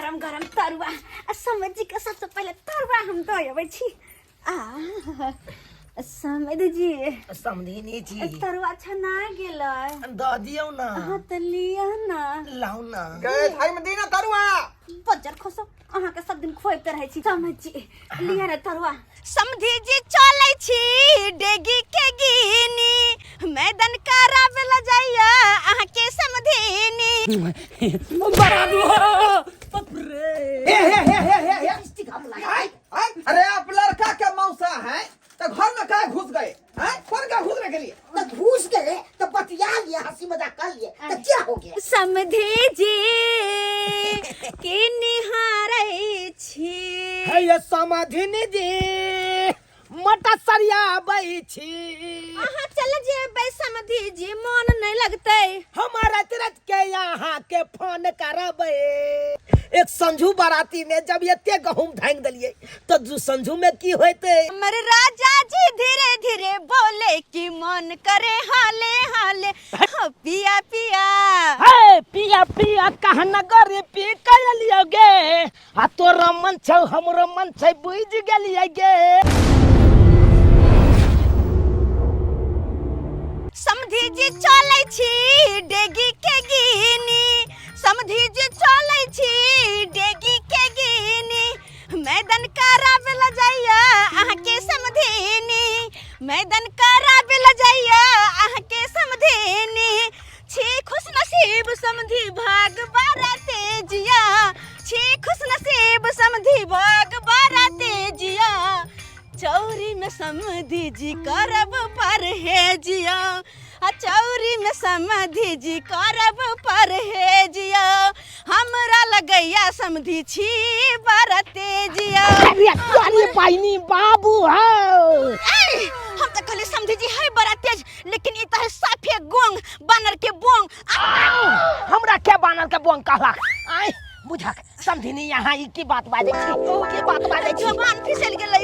गरम गरम तरुआ आ समझ जी के सबसे पहिले तरुआ हम दऽ अबै छी। आ समझ जी, समधिनी जी, तरुआ छना गेलै। दऽ दियौ ना। अहाँ तऽ लिअ ना। लाउ ना। गए थारी में दी ना तरुआ। बज्जर खसो, अहाँके सब दिन खुआबिते रहै छी। समझ जी, लिअ ने तरुआ। समधी जी चलै छी डेगी के गिनी, मैदान कराबे ला जाइया अहाँके समधिनी। बराबू हो, बाप रे। हे हे हे हे हे हे, आय, आय, अरे आप लड़का के मौसा हैं तो घर में काहे घुस गए हैं? कौन का घुसने के लिए? तो घुस गए तो बतिया लिए, हंसी मजाक कर लिए तो क्या हो गया? समधी जी की निहारै छी? हे ये समधिनी जी, मोटा सरिया बै छी। अहाँ चल जेबै समधी जी, मोन नहीं लगतै। हम रात रात के यहाँ के फोन करबै। एक संझू बाराती में जब एते गहूम धांग देलिए तो दू संझू में की होते? हमर राजा जी धीरे धीरे बोले कि मन करे हाले हाले, हाँ, पिया पिया। हे पिया पिया कहना गरी पी कलियो गे, आ तोरा मन छौ हमरो मन छै, बुझ गेलियै गे। समधी जी चलै छी डेगी के गिनी, समधी जी चलै छी डेगी के गिनी, मैदान कराबे ला जाइया अहाँके समधिनी, मैदान कराबे ला जाइया अहाँके समधिनी। छी खुश नसीब समधी भाग बारा तेजिया, छी खुश नसीब समधी भाग बारा तेजिया, चौरी में समधी जी करब परहेजिया, आ चौरी में समधी जी करब परहेजिया, हमरा लगैया समधी छी बड़ा तेजिया। अरे अरे पाइनी बाबू हो। ऐ, हम तो कहली समधी जी है बड़ा तेज, लेकिन ई तो है साफे गोंग, बानर के बोंग। हमरा के बानर के बोंग कहलक? आय बुझक समधिनी, यहाँ ई की बात बाजै छी, की बात बाजै छी? जबान फिसल गेलै,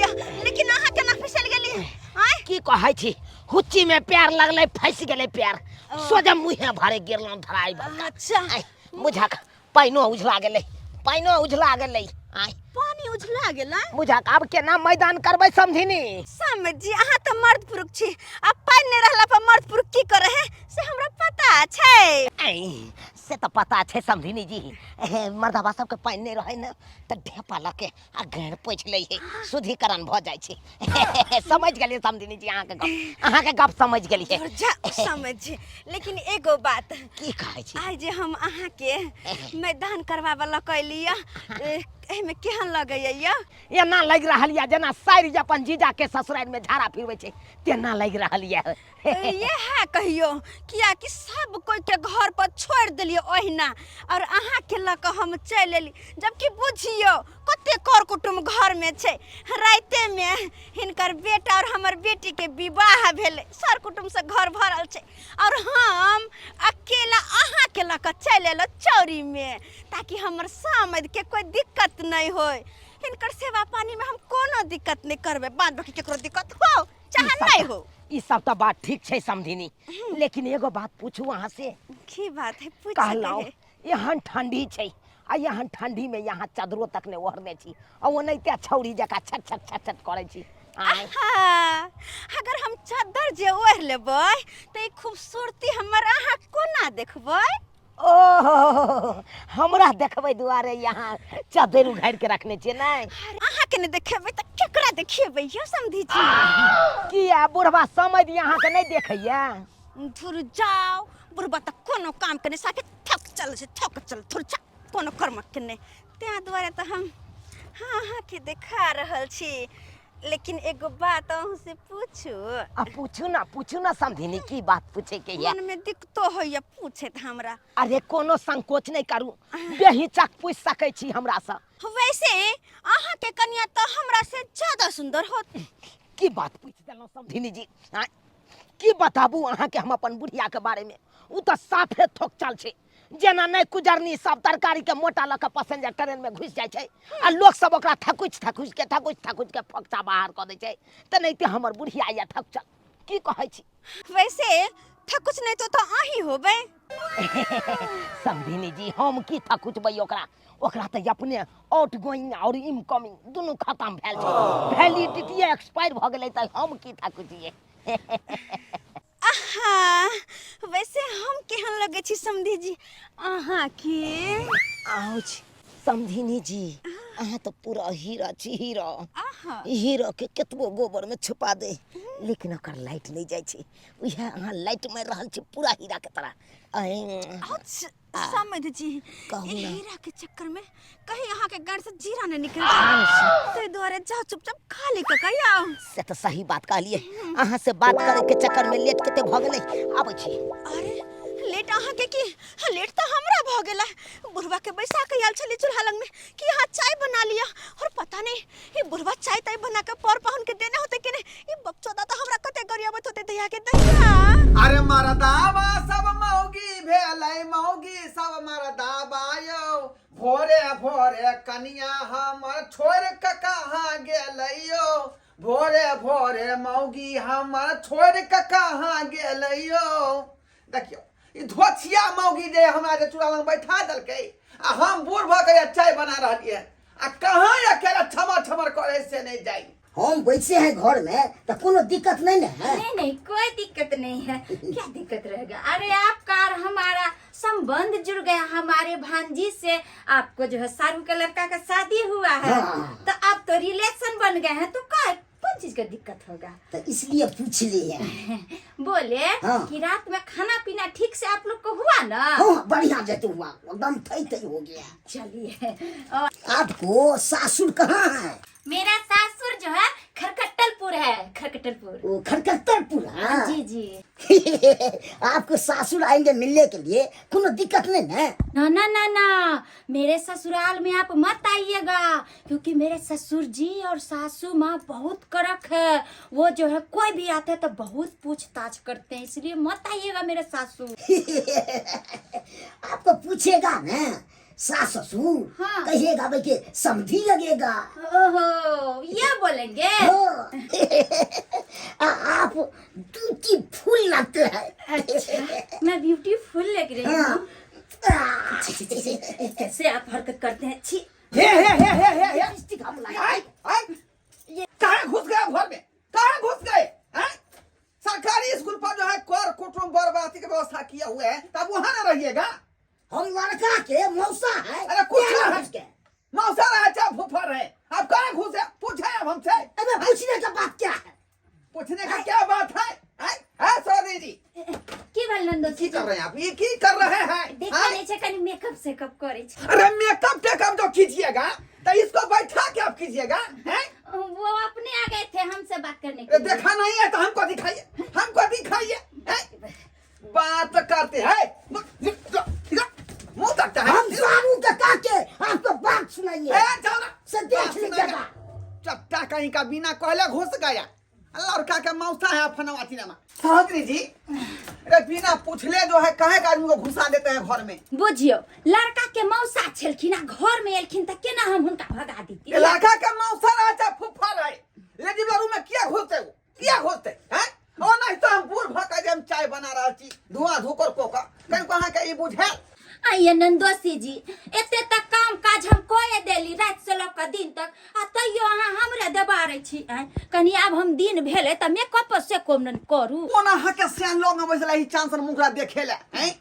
लेकिन अहाँ केना फिसल गेली? आय की कहै छी, हुच्ची में प्यार लगलै, फंसि गेलै प्यार, सोझा मुँहे भरे गिरलहुँ धराई भर। अच्छा। आय बुझक, पानिओ उझला गेलै, पानिओ उझला गेलै। आय पानी उझला गेलै। बुझक, आब केना मैदान करबै समधिनी? समझी, अहाँ तऽ मर्द पुरुष छी, आ पानि नहि रहला पर मर्द पुरुष की करे है से हमरा पता छै। ऐ, से तऽ पता छै समधिनी जी। हे, मर्दबा सबके पानि नहि रहै ने तऽ ढेपा लऽ के आ घेर पोछि लै है, शुद्धिकरण भऽ जाइ छै। समझ गेलियै समधिनी जी, अहाँके गप, अहाँके गप समझ गेलियै। जा समझ, लेकिन एगो बात। की कहै छी? आइ जे हम अहाँके मैदान करबाबऽ लऽ कऽ एलियै, एहिमे केहन लगैया यौ? एना लागि रहल यऽ जेना सारि जे अपन जीजा के ससुरारि में झाड़ा फिरबै छै तेना लागि रहल यऽ। इएह कहियो, कियाकि सब कोई के घर पर छोड़ि देलियै ओहिना और अहाँ के लऽ कऽ हम चलि एली, जबकि बुझियो कते कर कुटुम्ब घर में छै। राते में हिनकर बेटा और हमर बेटी के विवाह भेलै, सर कुटुम्ब से घर भरल छै और हम अकेला अहाँ के लऽ कऽ चलि एलहुँ चौरी में, ताकि हमर समधि के कोई दिक्कत नहीं होय। हिनकर सेवा पानी में हम कोनो दिक्कत नहीं करबै, बाद बाकी केकरो दिक्कत हो चाहे नहीं हो। ई सब तो बात ठीक छै समधिनी, लेकिन एगो बात पूछू अहाँ से? की बात है, पूछ। कहलहुँ एहन ठंडी छै आ एहन ठंडी में यहाँ चादरो तक नहि ओढ़ने छी आ ओनाहिते छौड़ी जकाँ छट छट छट छट करै छी। आँय। आहा, अगर हम चादर जे ओढ़ लेबै तऽ ई खूबसूरती हमर अहाँ कोना देखबै? ओहो, हमरा देखबै दुआरे यहाँ चद्दर उघारि के रखने छियै? नहि, अहाँ के नहि देखेबै तऽ केकरा देखेबै यौ समधी जी? किया, बुढ़वा समझ अहाँके नहि देखैया? धुर जाओ, बुढ़बा तऽ कोनो काम के नहि, साफे थक चल छै, थक चल, धुर जा, कोनो कर्म के नहि। तें दुआरे तऽ हम हाँ अहाँके देखा रहल छी। लेकिन एगो बात अहूँ से पूछू? आ पूछू ना, पूछू ना समधिनी, की बात पूछे के ये? मन में दिक्कतो होइया पूछैत हमरा। अरे कोनो संकोच नहीं करू, बेहिचक पूछ सकै छी हमरा से। वैसे अहाँ के कनिया तो हमरा से ज्यादा सुंदर होत। की बात पूछ देलहुँ समधिनी जी? आँय, की बताबू अहाँ के हम अपन बुढ़िया के बारे में, उ तऽ साफे थोकचल छै, जेना नहि कुजरनी सब तरकारी के मोटा लऽ के पैसेंजर ट्रेन में घुसि जाइ छै आ लोक सब ओकरा थकुचि थकुचि के, थकुचि थकुचि के फोकचा बाहर कऽ दै छै, तेनाहिते हमर बुढ़िया यऽ थकुचल। की कहै छी? वैसे थकुच नहीं तो अहीं होबै। समधिनी जी, हम की थकुचबै ओकरा? ओकरा तऽ अपने आउट गोइंग और इनकमिंग दुनू खत्म भेल छै, वैलिडिटी एक्सपायर भऽ गेलै, तऽ हम की थकुचियै? आहा, वैसे हम केहन लगै छी समधी जी अहाँ के? आउच समधिनी जी, अहाँ तऽ पूरा हीरा छी, हीरा। आहा, हीरा के केतबो गोबर में छुपा दे, लेकिन ओकर लाइट नहीं जाइ छै। उएह अहाँ लाइट मारि रहल छी पूरा हीरा के तरह। अहीं, आउच समध जी, कहू ई ना। हीरा के चक्कर में कहीं अहाँ के गाड़ से जीरा नहीं निकल जाए, ताहि दुआरे जाओ चुपचाप खा ले के कहि आओ। से तऽ सही बात कहलिए। अहाँ से बात करे के चक्कर में लेट कते भऽ गेलै। आबै छी। अरे लेट अहाँ के की, हाँ, लेट तऽ हमरा भऽ गेला। बुढ़वा के बैसा के आयल छली चूल्हा लग में कि अहाँ चाय बना लिया, और पता नहीं ई बुढ़वा चाय ताय बना के पर पाहुन के देने होते कि नहीं। ई बकचोदा तऽ हमरा कते गरियाबत होते दहिया के दहिया। अरे मरदावा सब मौगी भेलै, मौगी सब मरदावा यौ। भोरे भोरे कनिया हमर छोड़ के कहाँ गेलै यौ? भोरे भोरे मौगी हमर छोड़ के कहाँ गेलै यौ? देखियौ, ई धोछिया मौगी जे हमरा जे चूड़ा लग बैठा देलकै आ हम बूढ़ भऽ के चाय बना रहलियै आ कहाँ अकेला छमर छमर करे से नहीं जाई। हम बैसे हैं घर में तो कोनो दिक्कत नहीं ना है? नहीं नहीं, कोई दिक्कत नहीं है। क्या दिक्कत रहेगा? अरे आपका और हमारा संबंध जुड़ गया हमारे भांजी से। आपको जो है सारू के लड़का का शादी हुआ है। हाँ। तो आप तो रिलेशन बन गए हैं, तो का कौन चीज का दिक्कत होगा? तो इसलिए पूछ लिए हैं। बोले हाँ। कि रात में खाना पीना ठीक से आप लोग को हुआ ना? हाँ, बढ़िया जैसे हुआ, एकदम थई थई हो गया। चलिए, और आपको सासुर कहाँ है? मेरा सासुर जो है खरकट्टलपुर है, खरकट्टलपुर। वो खरकट्टलपुर? हाँ जी जी। आपको सासुर आएंगे मिलने के लिए, कोनो दिक्कत नहीं ना? ना ना ना ना, मेरे ससुराल में आप मत आइएगा, क्योंकि मेरे ससुर जी और सासू माँ बहुत कड़क है। वो जो है कोई भी आता है तो बहुत पूछताछ करते हैं, इसलिए मत आइएगा मेरे सासू। आपको पूछेगा ना सास ससुर? हाँ। कहिएगा भाई के समझी लगेगा। ओहो, ये बोलेंगे? हाँ। आप ब्यूटीफुल लगते हैं। अच्छा, मैं ब्यूटीफुल लग रही हाँ। हूँ? छी, छी, छी, छी, कैसे आप हरकत करते हैं, छी। हे हे हे हे हे हे, लिपस्टिक हम लगा आय आय, कहाँ घुस गए घर में? कहाँ घुस गए हैं? सरकारी स्कूल पर जो है कर कुटुंब बर्बादी की व्यवस्था किया हुआ है, तब वहाँ ना रहिएगा। हम लड़का के मौसा है। अरे कुछ क्या ना घुस गए? मौसा रहा चाहे फूफा रहे, आप कहाँ घुसे पूछे अब हमसे? अबे पूछने का बात क्या है? पूछने का क्या बात है? हैं? हैं सौरी जी? की भेल नंदो? की कर रहे हैं आप? ये की कर रहे हैं? देखा हैं? नहीं छे, कनी मेकअप सेकअप करे छे। अरे मेकअप टेकअप जो कीजिएगा तो इसको बैठा के आप कीजिएगा, हैं? वो अपने आ गए थे हमसे बात करने के अरे लिए। देखा नहीं है तो हमको दिखाइए, हमको दिखाइए, हैं? बात करते हैं, मुंह तकता है। हम सारू के काके आपको बात सुनाइए। ए, जाओ ना। से देख बात लीजिएगा। सुनाइएगा। चट्टा कहीं का बिना कहले घुस गया। लड़का के मौसा है फनवा चिनमा। चौधरी जी, अरे बिना पूछले जो है काहे के आदमी को घुसा देते हैं घर में? बुझियो, लड़का के मौसा छलखिन आ घर में एलखिन त केना हम हुनका भगा दीती? ये लड़का के मौसा रहा चाहे फुफा रहे, लेकिन रूम में किया घुसते हो, किया घुसते हैं? और नहीं तो हम बूढ़ भ के जे हम चाय बना रहल छी, धुआं धुकर कोका कहीं कहाँ के ई बुझे। आइए नंदोसी जी, एते तक काम काज हम कोए देली रात से लऽ कऽ दिन तक, आ तैयो अहाँ हमरे देबारै छी। आँय, कनी आब हम दिन भेलै तऽ मेकअप से कोम नन करू। कोना अहाँ के सियान लोग अबै छलै ई चांस मुखरा देखे ले, हैं?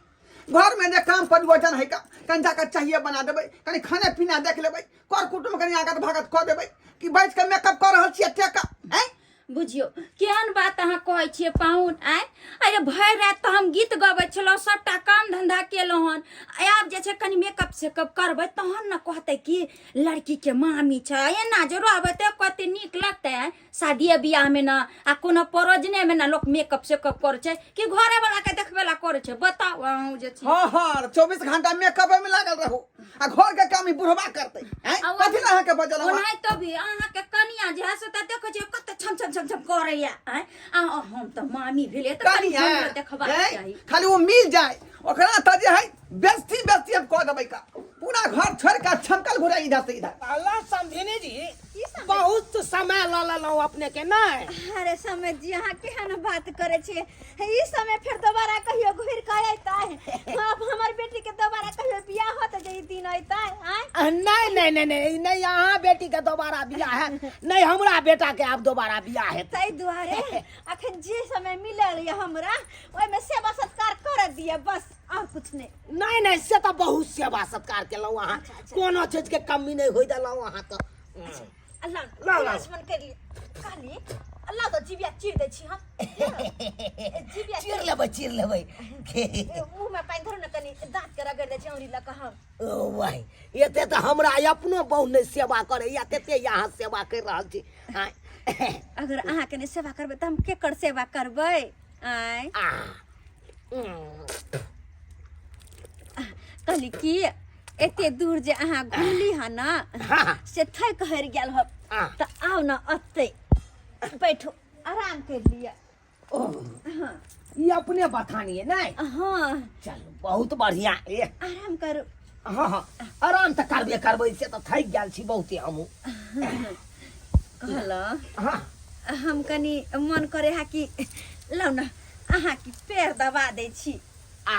घर में जे काम परिवर्तन है का कनी जाकर चाहिए बना देबै, कनी खाने पीना देख लेबै, कर कुटुम कनी आगत भागत कऽ देबै, कि बैठ के मेकअप कऽ रहल छियै टेका, हैं? बुझियौ केहन बात अहाँ कहै छियै पाहुन। आँय, अरे भरि राति तऽ हम गीत गबै छलहुँ, सभटा काम धंधा केलहुँ हन। आब जे छै कनि मेकअप सेकअप करबै तहन ने कहतै कि लड़कीके मामी छै। एना जे रहबै तऽ कते नीक लगतै? आँय, शादिये बियाहमे ने आ कोनो परोजनेमे ने लोक मेकअप सेकअप करै छै कि घरेवलाके देखबै ला करै छै? बताउ अहूँ जे छी। हाँ हाँ, 24 घंटा मेकअप में लागल रहू आ घर के काम ई बुढ़वा करतै, हैं? आ कथी ला अहाँके बजल हम? ओनाहितो भी अहाँके कनिया जे है से तऽ देखै छियै कते छम छम छम छम करैया। आँय, आ हम तऽ मामी भेलियै तऽ कनि कनिया हमरो देखबाक हैं? चाही। खाली वो मिल जाए, ओकरा तऽ जे है बेइज्जती बेइज्जती हम कऽ देबै का पूरा घर छोड़ि कऽ छमकल घुरै इधर से इधर। अल्लाह समझिनी जी, बहुत समय लऽ लेलहुँ अपने के नहि? अरे समय जी, अहाँ केहन बात करै छियै? ई समय फेर दोबारा कहियो घुरि कऽ अयतै? आब हमर बेटी के दोबारा कहियो बियाह होत जे ई दिन अयतै? आँय? नहि नहि नहि नहि नहि, अहाँ बेटी के दोबारा बियाह है नहि, हमरा बेटा के आब दोबारा बियाह हेतै। ताहि दुआरे अखन जे समय मिलल यऽ हमरा, ओहिमे सेवा सत्कार कर दिअ, बस, और कुछ नहि। नहि नहि, से तऽ बहुत सेवा सत्कार केलहुँ अहाँ। अच्छा, अच्छा। कोनो चीज के कमी नहि होइ देलहुँ अहाँ तऽ। अल्लाह लाउ, लाउ। लक्ष्मण कर लिए कहली, अल्लाह तो जीविया चीर दै छी हम। जीविया चीर लेबै, चीर लेबै। मुंह में पानि धरू ने, कनि दांत के रगड़ दै छी औरी लऽ कऽ हम। ओ भाइ, एते तऽ हमरा अपनो बहु नहि सेवा करैया तेते अहाँ सेवा करि रहल छी। आँय। अगर अहाँ के नहि सेवा करबै तऽ हम केकर सेवा करबै? आँय? आ, कहली कि एते दूर जे अहाँ घुमली हँ ने, हाँ। से थकि हरि गेल हो। हाँ। तऽ आउ ने, अतै बैठू, आराम करि लिअ। ओ, ई अपने बथानी है नहि? हाँ। चलू, बहुत बढ़िया। ए आराम करू। हाँ हाँ, आराम तऽ करबे करबै, से तऽ थाकि गेल छी बहुते हमहूँ। कहलहुँ, हाँ। हम कनि मन करे है कि लौ ने अहाँ की पैर दबा दै छी। आ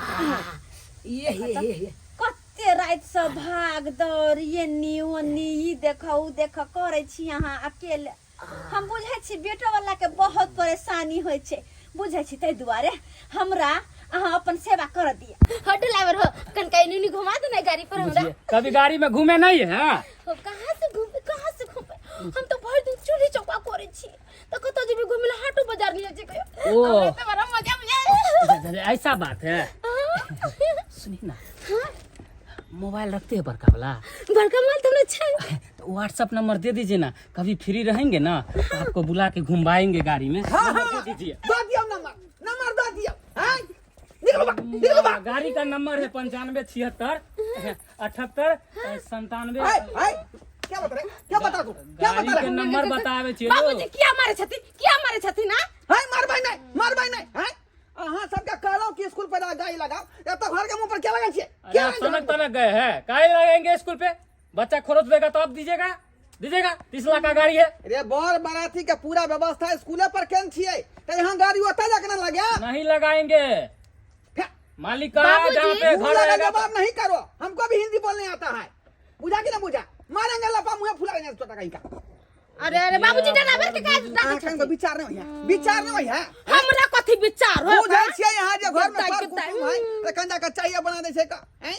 ये हे हे हे, कते रातिसँ भाग दौड़, एन्नी ओन्नी, ई देख ओ देख करै छी अहाँ अकेले। हम बुझै छी बेटो वाला के बहुत परेशानी होइ छै, बुझै छी। ताहि दुआरे हमरा अहाँ अपन सेवा कर दिअ। हो ड्राइवर हो, कनका एनी ओनी घुमा दे ना गाड़ी पर हमरा। बुझिए, कभी गाड़ी में घूमे नहीं है? हो, कहाँ से घूमे, कहाँ से घूमे? हम तो भर दिन चूल्ही चौका करे छी, तो कतौ जेबी घूमे ला? हाटो बाजार नहीं जेबे। ओ। हमरा तो बड़ा मजा बुझाए। ऐसा बात है। सुनिए ना, मोबाइल रखते हैं बड़का वाला? बड़का मोबाइल तो हमरा छै। तो व्हाट्सएप नंबर दे दीजिए ना, कभी फ्री रहेंगे ना तो आपको बुला के घुमाएंगे गाड़ी में। हाँ। नंबर हाँ। दे दीजिए। दऽ दियौ नंबर, नंबर दऽ दियौ। हैं, निकलो बा, निकलो बा। गाड़ी का नंबर है 9576 78 97। हाय हाय, क्या बता रहे, क्या बता तू, क्या गाड़ी बता के रहे? नंबर बतावे छियै। बाबूजी, किया मारे छथिन, किया मारे छथिन? आ हाय, मारबै नहीं, मारबै नहीं। हैं, अहाँ सबके कहलहुँ कि स्कूल पर गाड़ी लगाओ, एतऽ घर के मुंह पर क्या लगल छियै? अरे क्या आप सनक तनक गए हैं, काहे लगाएंगे स्कूल पे? बच्चा खरोच देगा तो आप दीजिएगा, दीजिएगा? 30 लाख का गाड़ी है। रे, बर बाराती के पूरा व्यवस्था स्कूले पर केन छियै, तऽ यहाँ गाड़ी ओतऽ जाके ना लगे? नहीं लगाएंगे। मालिक का बाबूजी, जहाँ पे मुंह घर लगा रहेगा। जवाब नहीं करो, हमको भी हिंदी बोलने आता है। बुझा कि ना बुझा? मारेंगे लपा, मुंह फुला देंगे छोटा कहीं का। अरे अरे, बाबूजी, ड्राइवर के काहे डांटे अहाँ छथिन? विचार नहीं है, विचार नहीं है। हमरा कथी विचार हो? बुझै छियै यहाँ जे घर में देवता कर के कुटुम है तऽ कंजा के चाय बना दै छै का हैं,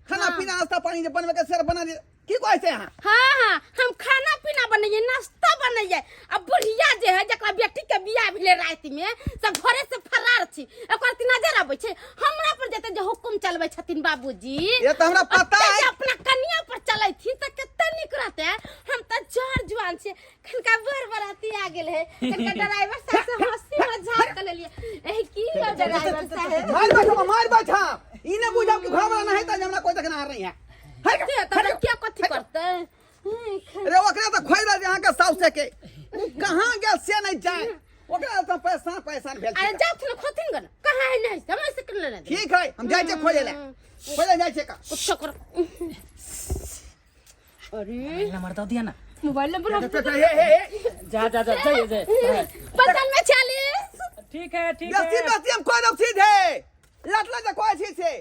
खाना पीना नाश्ता पानी जे बनबै के सेर बना दे, की कहै छै अहाँ? हाँ हाँ, हम खाना पीना बनैये, नाश्ता बनैये, आ बुढ़िया जे है, जकरा बेटी के बियाह भेलै राति में, सब घरे से फरार छी, ओकर अथी नजर अबै छै हमरा पर? जेते जे हुकुम चलबै छथिन बाबूजी। ये तऽ हमरा पता ओते है। जे अपना कनिया पर चलैथिन तऽ कते नीक रहतै। हम तऽ जर जुआन छियै, कनका बर बराती आ गेल है, कनका ड्राइवर साहब से हंसी मजाक कर लेलियै। एही की हो ड्राइवर साहब? मार बैठा, मार बैठा, ई ने बुझब कि घर वाला नहीं तऽ हमरा कोई देखना नहीं है। हट, ते तऽ क्या कथी करतै? रे, ओकरा तऽ खोइ रहल अहाँके साउसे के, उ कहाँ गेल से नहीं जाए, ओकरा तऽ परेशान परेशान भेल अरे छी। जाथुन खोथिन गन, कहाँ है? नहीं समझ सक नहीं। ठीक है, हम जाइ छियै खोजै लए, खोजै जाइ छियै का। कुछ करो। अरे नंबर दे दिया ना। मोबाइल नंबर हम हे हे हे। जा जा जा, जाइए जाइए। 95 46। ठीक है, ठीक बेसी है। बेसी हम खोइ दब सीधे लटला जे कहै छी से।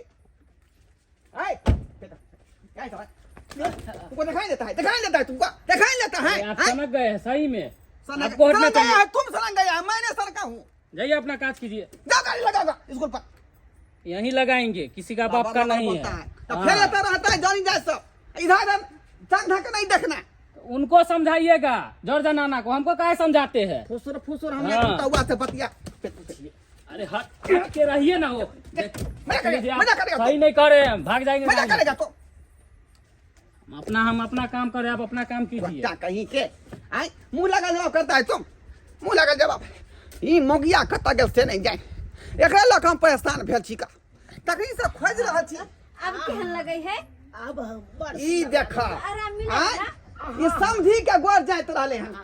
आय बेटा, क्या है तुमको? दिखाई देता है, दिखाई देता है तुमको, दिखाई देता है? अरे आप हैं? सनक गए हैं सही में। सनक आपको हटना सनक गया चाहिए। है, तुम सनक गया है, मैंने सनका हूँ। जाइए, अपना काज कीजिए। जाओ, गाड़ी लगाओ स्कूल पर। यहीं लगाएंगे, किसी का बाप का नहीं बोलता है। है तो फिर हाँ। ऐसा रहता है, जानी जाए सब इधर इधर तंग धक नहीं देखना। उनको समझाइएगा जॉर्ज नाना को, हमको काहे समझाते हैं? फुसुर फुसुर हमरा हाँ। टूटा हुआ से बतिया। अरे हट हट के रहिए ना वो। मजा करेगा, लीजिए आप, मजा करेगा सही नहीं कर रहे हैं, भाग जाएंगे मजा गाड़ी। करेगा तो। अपना हम अपना काम कर रहे हैं, आप अपना काम कीजिए। बच्चा कहीं के आय, मुंह लगा जवाब करता है तुम, मुंह लगा जवाब। ई मोगिया कतऽ गेल से नहीं जाए, एकरा लऽ कऽ हम परेशान भेल छी का, तखनी से खोजि रहल छी। आब केहन लगै है? आब बड़ ई देख आराम मिलल आँय? ना? ई समझी के गोर जाइत रहले हन।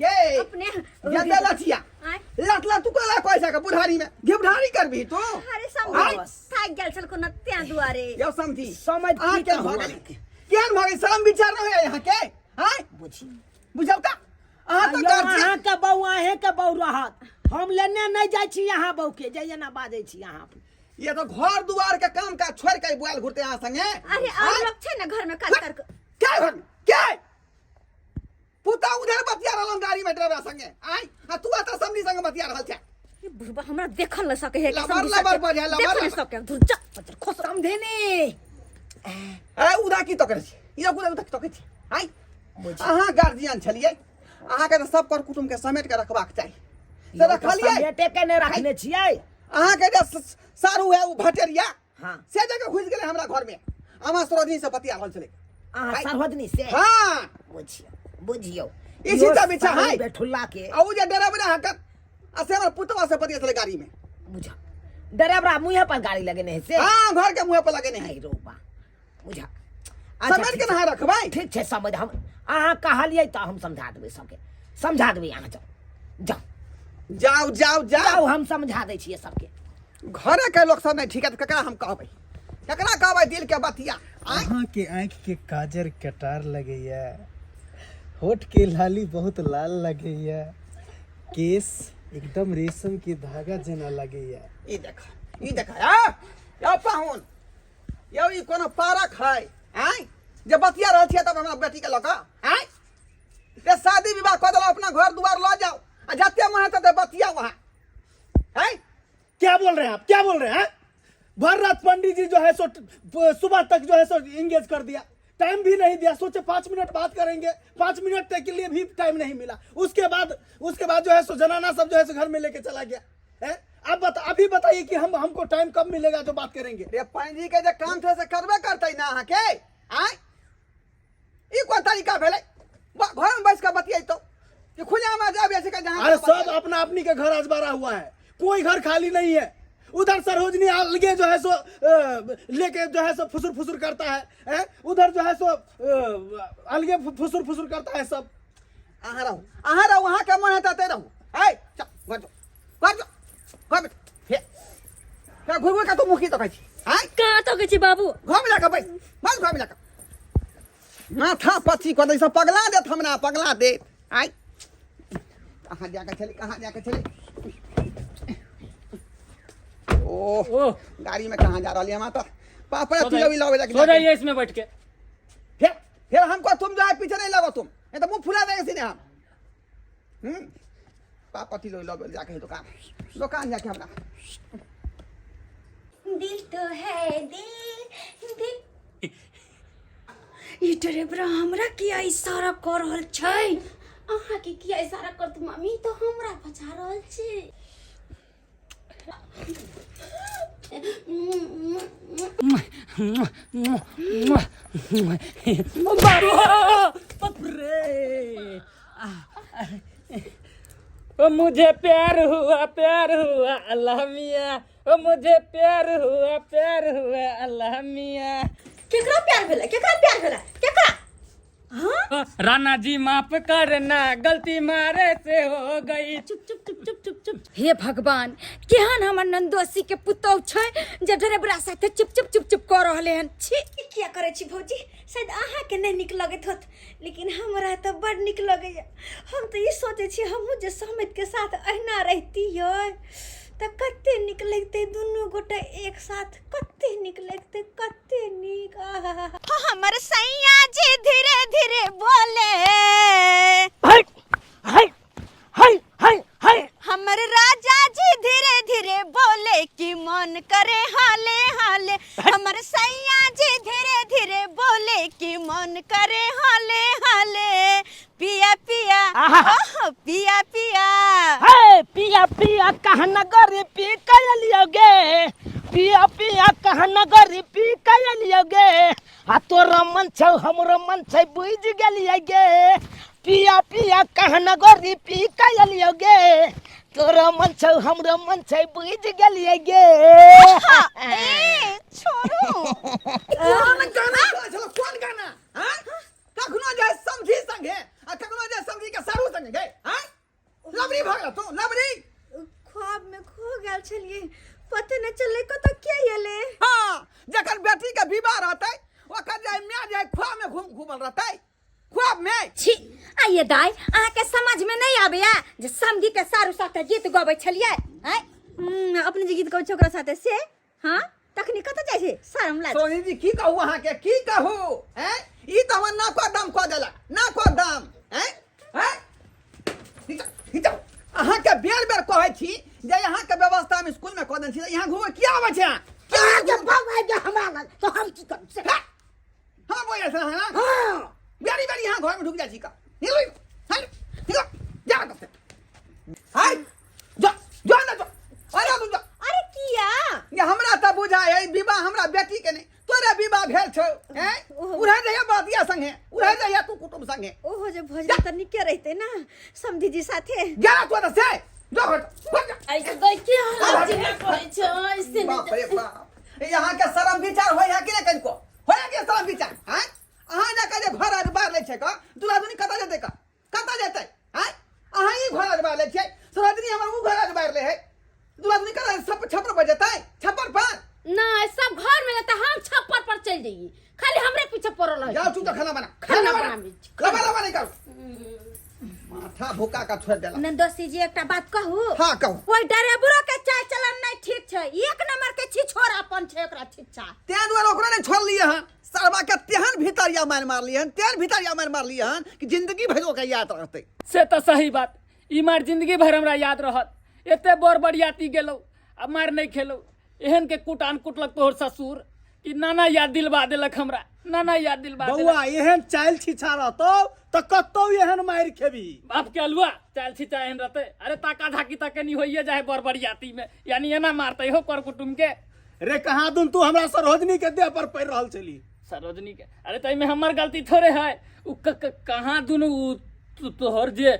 ये अपने जते लठिया आँय? लट लट तू कोला पैसा के बुढ़ारी में घिबढ़ारी करबी तू अरे समझ थाक गेल छल कोनो त्या दुआरे यौ समझी समझ अहाँ की केहन कहू भऽ गेली अहाँके? केहन भऽ गेली शरम विचार नहि होइए अहाँके आँय बुझी बुझौ तऽ अहाँ तऽ यौ गार्जियन अहाँके बहू अहेंके बहू रहत हम लेने नहि जाइ छी अहाँ बहूके जे एना बाजै छी अहाँ ये तो घर दुआर के काम काज छोड़ के बुआल घुरते अहाँ संगे अरे और लोग छै ने घर में काज कर के घर में? के पुता उधर बतिया रहल गाड़ी में ड्राइवर संगे आय आ तू एतऽ समधी संगे बतिया रहल छै ई बुढ़बा हमरा देखल न सके है लबर लबर बजे, लबर देखल न लबर। सके धुर जा पजर खोस समधिनी ए उधा की तकरे छी ई उधा उधा की तकै छी आय अहाँ गार्जियन छलियै अहाँके तऽ सब कर कुटुम्ब के समेट के रखबाक चाही से रखलियै समेटे के नहि रखने छियै अहाँके जे सारू है ओ भटेरिया हाँ। से जगह घुसि गेलै हमरा घर में अहाँ सरोजनी से बतिया रहल छलै अहाँ सरहोजनी से हाँ बुझियौ बुझियौ ई सीता बिछा है। बेठुल्ला के आ उ जे ड्राइवर अहाँके आ से हमर पुतवा से बतिया छलै गाड़ी में बुझ ड्राइवरा मुँहे पर गाड़ी लगेने है से हाँ घर के मुँह पर लगेने है आई रोबा बुझा समझ के नहा रखबै ठीक छै समझ हम अहाँ कहलियै तऽ हम समझा देबै सबके समझा देबै अहाँ जाउ जाउ जाउ जाउ जाउ जाउ हम समझा दै छियै सबके घरे के लोग सब नहीं ठीक है तऽ ककरा हम कहबै ककरा कहबै दिल के बतिया आँय अहाँके आँखिके काजर कटार लगैया होठके लाली बहुत लाल लगैया केस एकदम रेशम के धागा जेना लगैया ई देख ई देख आ यौ पाहुन यौ ई कोनो पारक है आँय जे बतिया रहल छियै तब हमरा बेटी के लऽ कऽ आँय रे शादी विवाह कऽ देलहुँ अपना घर दुआर लऽ जाउ आ जते मन हेतै तते बतियाउ अहाँ आँय क्या बोल रहे हैं आप क्या बोल रहे हैं भर रात पंडित जी जो है सो सुबह तक जो है सो इंगेज कर दिया टाइम भी नहीं दिया सोचे 5 मिनट बात करेंगे 5 मिनट तक के लिए भी टाइम नहीं मिला। उसके बाद जो है सो जनाना सब जो है सो घर में लेके चला गया है। अब बता, अभी बताइए कि हम हमको टाइम कब मिलेगा जो बात करेंगे? रे पंजी के जे काम छै से करबे करतै ना अहाँके आँय ई कोन तरीका भेलै घर में बैस कऽ बतियैतौ कि खुला में जाबे छै जहाँ अरे सब अपना अपनी के घर अजबारा हुआ है, कोई घर खाली नहीं है। उधर सरोजनी अलगे जो है सो लेके जो है सो फुसुर फुसुर करता है, हैं? उधर जो है सो अलगे फुसुर फुसुर करता है सब। अहाँ रहू, अहाँ रहू, अहाँके मन हेतै तै रहू। है चल घर जाउ, घर जाउ, घर में हे हे घुर घुर के तू मुखी तकै छी आँय? कहाँ तकै छी बाबू? घर में जाके बैस, बस घर में जाके माथा पची कऽ दै सब पगला देत हमरा, पगला देत। आँय, कहाँ जाके छलै, कहाँ जाके छलै? ओह ओह गाड़ी में कहाँ जा रही है माता पापा? सो तू जाइए। अभी लाओ जाके सो जाइए इसमें बैठ के। फिर हमको तुम जो है पीछे नहीं लगो तुम, नहीं तो मुंह फुला देंगे सीधे हम। पापा ती लो जाके दुकान, दुकान जाके हमरा। दिल तो है दिल दिल। ई ड्राइवर हमरा किया इशारा कऽ रहल छै? अहाँके किया इशारा करत मम्मी? तऽ हमरा बचा रहल छी। बाप रे, ओ मुझे प्यार हुआ, प्यार हुआ अल्लाह मियाँ, ओ मुझे प्यार हुआ, प्यार हुआ अल्लाह मियाँ। केकरा प्यार भेलै? केकरा प्यार भेलै? केकरा? हाँ। राणा जी, माफ करना, गलती मारे से हो गई। चुप चुप चुप चुप चुप चुप। हे भगवान, केहन हमर नंदोसी के पुतोह छै जे ड्राइवरा साथे चुप चुप चुप चुप कऽ रहले हन। छी। ई किया करै छी भौजी? शायद अहाँके नहि नीक लगैत होत, लेकिन हमरा तऽ बड़ नीक लगैया। हम तऽ ई सोचै छी, हमहूँ जे समितके साथ अहिना रहितियै तऽ कते नीक लगितै। दुनू गोटे एक साथ कते नीक लगतै, कते नीक। आहा, हमर सैया जी धीरे धीरे बोले। हाय हाय हाय हाय हाय। हमर राजा जी धीरे धीरे बोले कि मन करे हाले हाले। हमर सैया जी धीरे धीरे बोले कि मन करे हाले हाले। पिया पिया। आहा। ओहो पिया पिया। हे पिया पिया, कहाँ नगर पी कलियोगे? पिया पिया, कहाँ नगर पी कलियोगे? आ तोरा मन छौ, हमरो मन छै, बुझि गेलियै गे। पिया पिया, कहाँ नगर पी कलियोगे? तोरा मन छौ, हमरो मन छै, बुझि गेलियै गे। ए छोड़ू। कोन गाना गाबै छलौ? कोन गाना? हाँ, कखनो जाय समझी संगे आ कखनो जाय समझी के सारू संगे गे। हाँ। मेकअप में। छी आइए दाई, अहाँके समझ में नहीं आबैया जे समधी के सारू साथे गीत गबै छलियै आँय? अपने जे गीत गबै छै ओकरा साथे से हाँ तखनी कतऽ जाइ छै शरम लाज। सोनी जी की कहू अहाँ के, की कहू हैं, ई त हमर नाको दम कऽ देलक, नाको दम हैं हैं। नीचा अहाँ के बेर बेर कहै छी जे अहाँ के व्यवस्था हम स्कूल में कऽ देने छी, यहाँ घूमे किया आबै छै अहाँ? किया अहाँ के बाप आबि गेल हमरा लग तो हम की करू से? हैं? हाँ बोल रहे हैं ना? हाँ। बेरी बेरी यहाँ घर में ढुक जाइ छी का निकलो, हट निकलो, जा कब से हाय जा जा ना जा, अरे तू जा। अरे किया ये हमरा त बुझाय है विवाह हमरा बेटी के नहीं, तोरे विवाह भेल छौ हैं, उड़ै जइया बतिया संगे, उड़ै जइया तू कुटुंब संगे। ओहो जे भोजन त निके रहते ना समधी जी साथे। जा तू त से जा घर भाग जा। ऐसे देखिए हालत जे पड़ै छै ऐसे नहीं। बाप रे बाप, यहाँ के शरम विचार होय है कि नहीं कनिको होय है कि शरम विचार हैं? अहाँ ना कहे घर आर बाहर लै छै का दूल्हा दुनी कतऽ जेतै का कतऽ जेतै हैं? अहाँ ई घर आर बाहर लै छियै, सरोजनी हमर उ घर आर बाहर लै है, दूल्हा दुनी कतऽ सब छप्पर पर जेतै, छप्पर पर नहीं, सब घर में रहता, हम छप्पर पर चल जाइए, खाली हमरे पीछे पड़ल है। जाओ चुप खाना बना, खाना खाना बना, बनाबी। लबा लबा नहीं करू, माथा भोका का छोड़ देला। नंदोसी जी एकटा बात कहू? हाँ कहू। ओइ ड्राइवरो के चाल चलन नहीं ठीक छै, एक नंबर के छिछोरापन छै ओकरा छिच्छा। तें दुआरे ओकरा नहीं छोड़लियै हन, सरवा के तेहन भीतरिया मारि मारलियै हन, तेहन भीतरिया मारि मारलियै हन कि जिंदगी भरि ओकरा याद रहतै। से तऽ सही बात, ई मार जिंदगी भरि हमरा याद रहत। एते बड़ बरियाती गेलौ आ मारि नहीं खेलौ, एहन के कुटान कुटलक तोहर ससुर कि नाना याद दिलवा देलक हमरा, नाना याद दिलवा देलक। बौआ एहन चालि छिछा रहतौ तऽ कतौ एहन मारि खेबी। बाप के अलुआ चालि छिछा एहन रहतै, अरे ताका झाकी तऽ कनी होइए जाए बड़ बरियाती में, यानी एना मारतै हो कर कुटुम्ब के। रे कहाँ दुन तू हमरा सरोजनी के देह पर पड़ि रहल छली। सरोजनी के? अरे तऽ एहिमे हमर गलती थोड़े है, उ कहाँ दुनू उ तोहर जे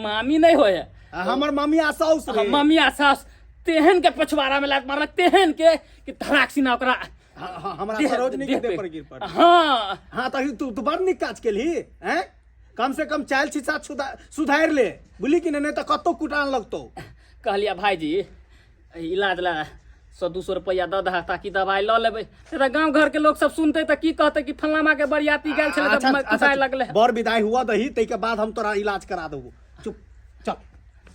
मामी नहीं होय है। आ, हमर ममिया साउस रे। हाँ, ममिया साउस तेहन के पछुआरा में लात मारलक तेहन के कि धड़ाक सिना ओकरा हाँ, हाँ, हमरा सरोजनी के देह पर गिर पड़ल। हाँ। हाँ, तऽ तू बड़ नीक काज केलही हैं, कम से कम चालि छिछा सुधारि ले, बुझली कि नहीं, नहीं तऽ कतौ कुटान लगतौ। कहलिया भाईजी इलाज ला 100-200 रुपया दऽ दहा ताकि दवाई लऽ लेबै, नहीं तऽ गाँव घर के लोग सब सुनते तऽ की कहते कि फलाना के बरियाती गेल छलै तऽ अच्छा, अच्छा, कुटाय लगलै। बर विदाई हुआ दही ताहिके बाद हम तोरा इलाज करा देबो। चुप चल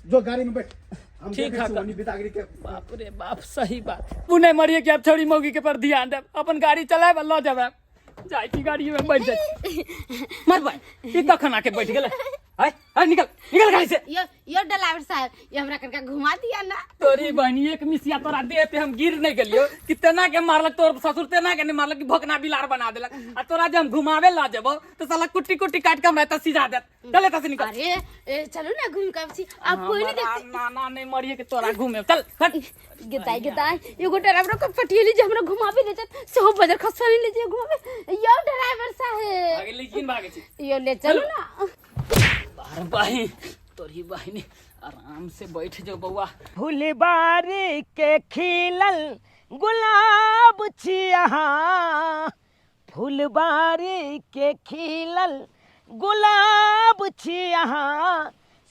जो गाड़ी में बैठ, हम ठीक देखै है, छियौ का- ओनी बिदागरी के। बाप रे बाप सही बात, उ नहीं मरिए कि अब छोड़ी मौगी के पर ध्यान देब, अपन गाड़ी चलायब आ लऽ जाब, जाइ छी गाड़ी में बैठ जाइ। मर भाई ई कखन आके बैठ गेलै? आय आय निकल निकल गाड़ी से। यो ड्राइवर साहब, ये हमरा कनका घुमा दिया ना। तोरी बहनी एक मिसिया तोरा देह पे हम गिर नहीं गेलियो कि तेना के मारलक तोर ससुर, तेना के नहीं मारलक कि भोकना बिलार बना देलक, आ तोरा जे हम घुमावे ला जेबो तो साला कुट्टी कुट्टी काट के हमरा एतऽ सिझा देत। चल एतऽ से निकल। अरे ए, चलो ना घूम के आबै छी, अब कोई नहीं देखते। ना ना नहीं मरिए के तोरा घूमे, चल हट। गेताई गेताई एगो ड्राइवर के पटियली जे हमरा घुमाबे ले जात, सेहो बजर खसवानी ले जे घुमाबे। यो ड्राइवर साहेब भागे लेकिन भागे छी। यो ले चलो ना। बार बाही तोरी बहिनी आराम से बैठ जो बउआ। फुलबारी के खिलल गुलाब छिया, फुलबारी के खिलल गुलाब छिया,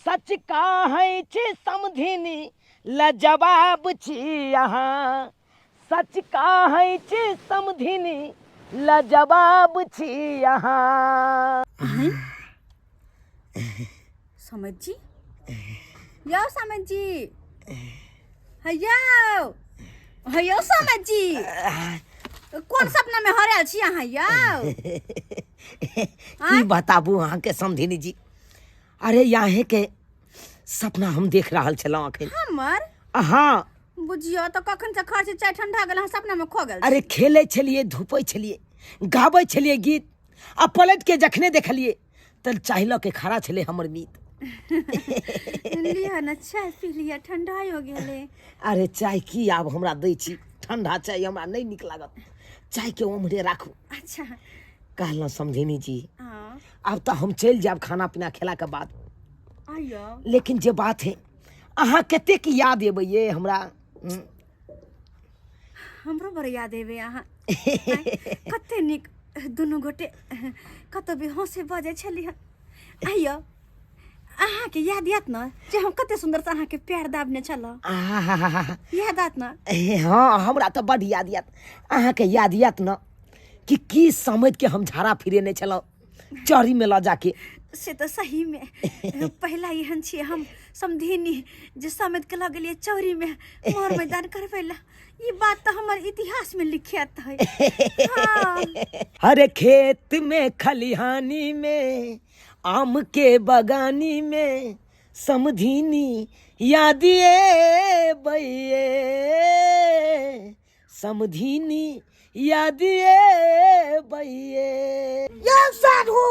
सच कहै छी समधिनी लजवाब छिया, सच कहै छी समधिनी लजवाब छिया। समझ जी यौ समझ जी हैयौ हैयौ समझ जी कोन सपना में हरायल छी अहाँ यौ? की बताबू अहाँके समधिनी जी, अरे यहाँ के सपना हम देख रहल छलहुँ अखन। हमर? हाँ। बुझियौ तऽ कखन से खर्च चाय ठंडा गेल, अहाँ सपना में खो गेल। अरे खेलै छलियै, धूपै छलियै, गाबै छलियै गीत, आ पलट के जखने देखलियै तऽ चाय लऽ के खड़ा छलै हमर मीत। लिअ ने चाय पी लिअ, ठंडा हो गेलै। अरे चाय की आब हमरा दै छी, ठंडा चाय हमरा नहि नीक लागत, चाय के ओम्हरे राखू। अच्छा। कहलहुँ समधिनी जी, हाँ। आब तऽ हम चलि जायब खाना पीना खेलाके बाद। आइयो। लेकिन जे बात है अहाँ कतेक याद एबै ये हमरा। हमरो बड़ याद एबै अहाँ। कते नीक दुनू गोटे कतौ भी हंसे बजै छलियै। आइयो अहाँके याद आयत ने जे हम कते सुन्दर से अहाँके प्यार दाबने छलहुँ? आहाहाहा। याद आयत ने? ए, हाँ हमरा तऽ बड याद आयत। अहाँके याद आयत ने कि की समझ के हम झाड़ा फिरेने छलहुँ? चौरी में लऽ जाके। से तऽ सही में पहला एहन छियै हम समधिनी जे समेत के लऽ गेलियै चौरी में मोर मैदान करबै ला। ई बात तऽ हमर इतिहास में लिखायत है। हाँ। अरे खेत में खलिहानी में आम के बगानी में समधिनी यादिए बैये, समधिनी यादिए बैये। यौ साधु,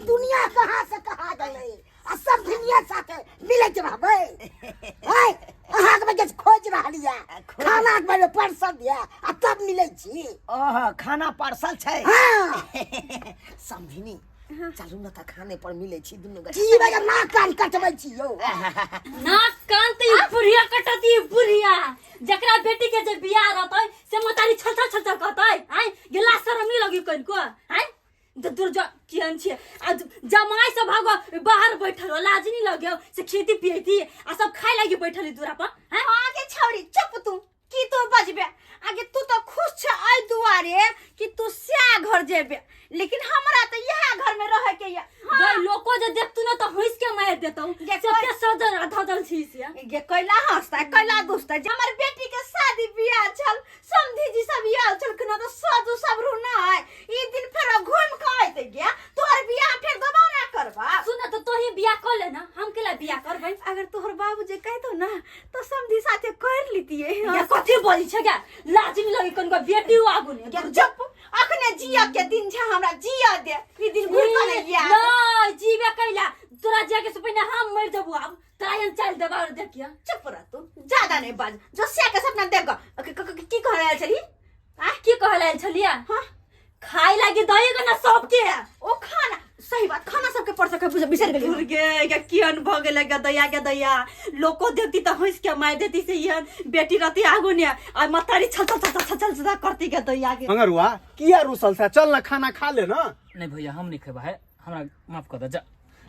दुनिया कहाँ से कहाँ गेलै आ समधिनिया साथे मिलैत रहबै? आँय, अहाँके बजे खोजि रहल यऽ, खाना के बजे परसल यऽ आ तब मिलै छी। ओह, खाना पार्सल छै? हाँ। समधिनी चलू न तऽ खाने पर मिलै छी दुनू गोटे। की बजे नाक कान कटबै छी यौ? नाक कान तऽ ई बुढ़िया कटत, ई बुढ़िया जकरा बेटी के जे बियाह रहतै से मतारी छल छल छल छल कहतै। आँय गेला शरम नहीं लगी कनिको? आँय दूर जा, केहन छियै आ जमाइ सब भागो बाहर बैठल हो, लाज नहीं लगे से खेती पियती आ सब खाय लागी बैठल है दूरा पर? आँय? आगे छौड़ी चुप, तू की तो बजबे आगे? तू तो खुश छ एहि दुआरे कि तू स्या घर जेबे, लेकिन हमरा तो इएह घर में रहे के या। हाँ। गई लोको जे देखतु न त हंस के मार देतौ। गे से ते सजल आ धजल छी से। गे कैला हंसता कैला दुसता? जे हमर बेटी के शादी बियाह छल, समधी जी सब आयल छलखिन, तऽ सजू सबरू नहि ई दिन फेर घूम के आयते गे, तोहर बियाह फेर दोबारा करबा। सुन त तोही बियाह कर ले ना, हम केला बियाह करबै? अगर तोहर बाबू जे कहतो ना तो समधी साथे कर लितिए। गे कथी बोली छे गे, लाज नहीं लगी कनको बेटी आगू ने? गे चुप, अखने जिया के दिन छे, हमरा जिया दे, ई दिन घुर के नहीं आयत। नहीं जीवे कैला, तोरा जिया के से पहिने हम मर जबू। आब तोरा एहन चाल देबा और देखिया। चुप रह तू, ज्यादा नहीं बाज, जो सिया के सपना देख की कह रहल छली? आ की कह रहल छलिया? हाँ। खाय लागी दही ना सबके। ओ खाना, सही बात, खाना सबके पड़ सके, बिसर गेली। दूर गे गे कियन भ गेलै गे दैया, गे दैया लोको देखती त हंस के मार देती से एहन बेटी रहती आगू ने आ मतारी छल छल छल छल छल छल करती गे दैया गे। मंगरुआ किया रुसल से, चल ना खाना खा ले ना। नहीं भैया हम नहीं खेबा है, हमरा माफ कर दे जा।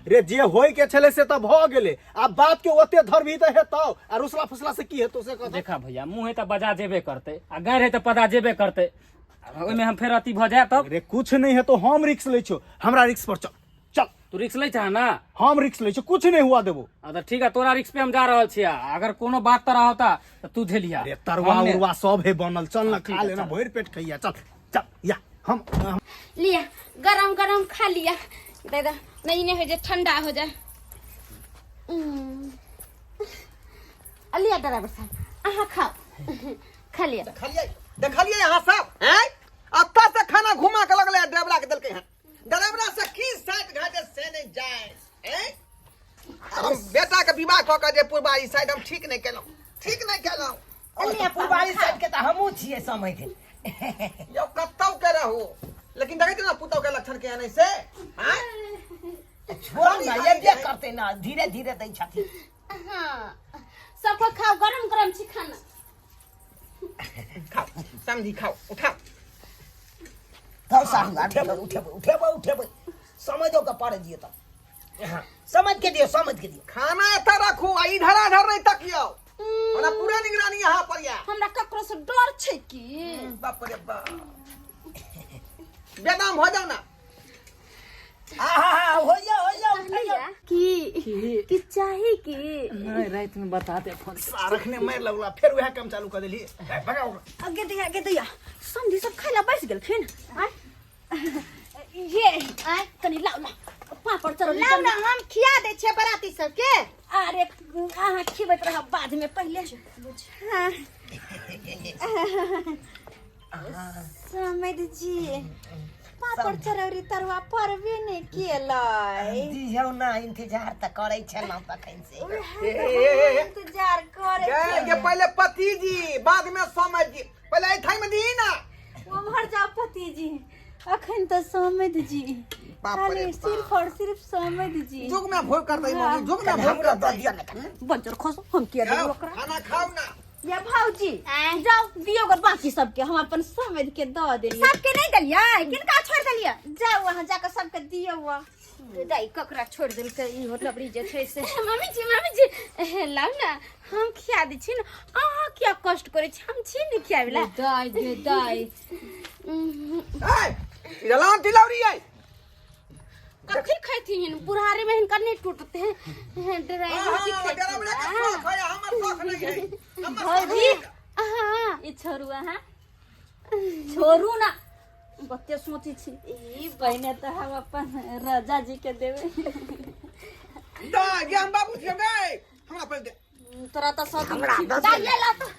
रे जे होय के छले से त भ गेले, आ बात के ओते धरबी त हेतौ, आ रुसला फुसला से की हेतौ से कह। देखा भैया मुँह है त बजा जेबे करते आ गैर है त पदा जेबे करते, ओहिमे हम फेर अथी भ जाए तब। रे कुछ नहीं है तो हम रिक्स लै छो, हमरा रिक्स पर चल चल। तू रिक्स लै छह ना? हम रिक्स लै छो, कुछ नहीं हुआ देबो। हाँ, त ठीक है, तोरा रिक्स पे हम जा रहल छियै, अगर कोनो बात तोरा होता त तू झेलिया। अरे तरुआ उरुआ सब है बनल, चल ना खा लेना, भरि पेट खैया, चल चल या हम लिया गरम गरम खा लिया दादा, नहीं नहीं हो जाए ठंडा हो जाए। लिया ड्राइवर साहब अहाँ खाओ, खा लिया। देखलियै देखलियै अहाँ सब हैं अत्ता से खाना घुमा के लगले ड्राइवरा के देलकै हन, ड्राइवरा से की साइड घाटे से नहीं जाए हैं। हम बेटा के विवाह कऽ के जे पुरबारी साइड हम ठीक नहीं केलहुँ, ठीक नहीं केलहुँ। पुरबारी साइड के तऽ हमहूँ छियै समझ। यौ कतौ के रहू, लेकिन देखै छी ना पुतौ के लक्षण के नहीं से हैं। छोड़ ना, एबे करतै ना, धीरे धीरे दै छथिन। हाँ सबको खाओ, गरम गरम छी खाना। खाओ समझी, खाओ उठाओ। खाओ साहु, उठेबै उठेबै उठेबै उठेबै, समझो के पड़े दियौ तऽ। हाँ, समझ के दियौ, समझ के दियौ। खाना एतऽ राखू आ इधर आधर नहीं तकियौ, हमरा पूरा निगरानी यहाँ पर या। हमरा ककरो से डर छै की? बाप रे बाप, बेदाम हो जाओ ना। आहा होइया होइया उठैया। की की चाही की? नहीं रात में बता दे फोन। रखने मार लगला फिर वह काम चालू कर देली, भगाओ। आगे दैया, आगे दैया, समधी सब खाय ला बैस गेलखिन। आय ये आय कनी लाउ ना पापड़ चरौरी। लाउ ना हम खिया दै छियै बराती सबके। अरे अहाँ खिबैत रहब बाद में, पहिले। हाँ। समध जी पापड़ चरौरी तरुआ परबे नहि केलै। दियौ ना, इंतजार तऽ करै छलहुँ तखन से। इंतजार करै गे गे पहले पति जी बाद में समझ जी, पहले एठाई में दी ना। उम्हर जाओ पति जी, अखन तऽ समध जी बाप रे खाली बाप। सिर्फ और सिर्फ समध जी। जुग में भोग करतै मम्मी, जुग में भोग हमरो दऽ करतै। दियौ ने कनि। बज्जर खसो, हम किया देबै ओकरा? खाना खाओ ना। या भौजी आँय। जाओ दियो गो बाकी सबके, हम अपन समझ के दऽ देलियै। सबके नहीं देलियै? किनका छोड़ देलियै? जाओ अहाँ जाके सबके दियौ। दाई ककरा छोड़ देलकै ई लबड़ी जे छै से? मम्मी जी, मम्मी जी ए, लाउ ना हम खिया दै छी ने, अहाँ किया कष्ट करै छी, हम छी ने खियाबै ला। दाई गे दाई। ए इलान तिलौरी आई। कथी खैथिन बुढ़ारी में हिनकर नहीं टूटते हैं ड्राइवर जी हाँ, ड्राइवर के शौक है हमर शौक नहीं है हमर शौक भौजी हाँ ई छोड़ू अहाँ छोड़ू ना बत्ते सोचै छी पहिने तऽ हम अपन राजा जी के देबै दा गे हम बाबू छियै गै हमरा पर दे तोरा तऽ सब हमरा दऽ दा ये ला तो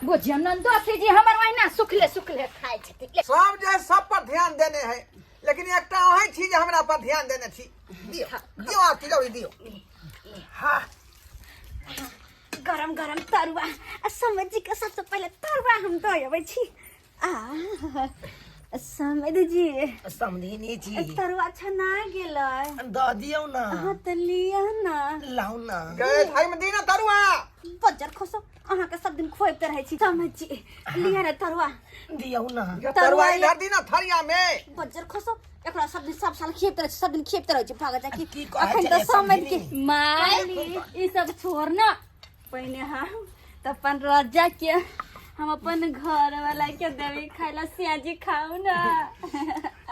बुझियौ नन्दोसी जी हमर ओहिना सुखले सुखले खाइ छथिन सब जे है सब पर ध्यान देने है लेकिन एकटा अहीं छी जे हमरा पर ध्यान देने छी दियौ दियौ आब तिजौरी दियौ हाँ गरम गरम तरुआ आ समझ जी के सबसे पहिले तरुआ हम दऽ अबै छी आ समझ जी समधिनी जी तरुआ छना गेलै दऽ दियौ ना अहाँ तऽ लिअ ना लाउ ना गए थारी में दी ना तरुआ बज्जर खोसो अहाँके सब दिन खुआबिते रहै छी समझ जी लिअ ने तरुआ दियौ ना ये तरुआ इधर दी ना थरिया में बज्जर खोसो एकरा सब दिन सब साल खियबते रहै छी सब दिन खियबते रहै छी भागत जा की कि कहै अखन छलै तऽ समझ के समधिनी? माय ई सब छोड़ ना पहिने हम तऽ अपन राजा के हम अपन घर वाला के देबै खाय ला सियाजी खाउ ना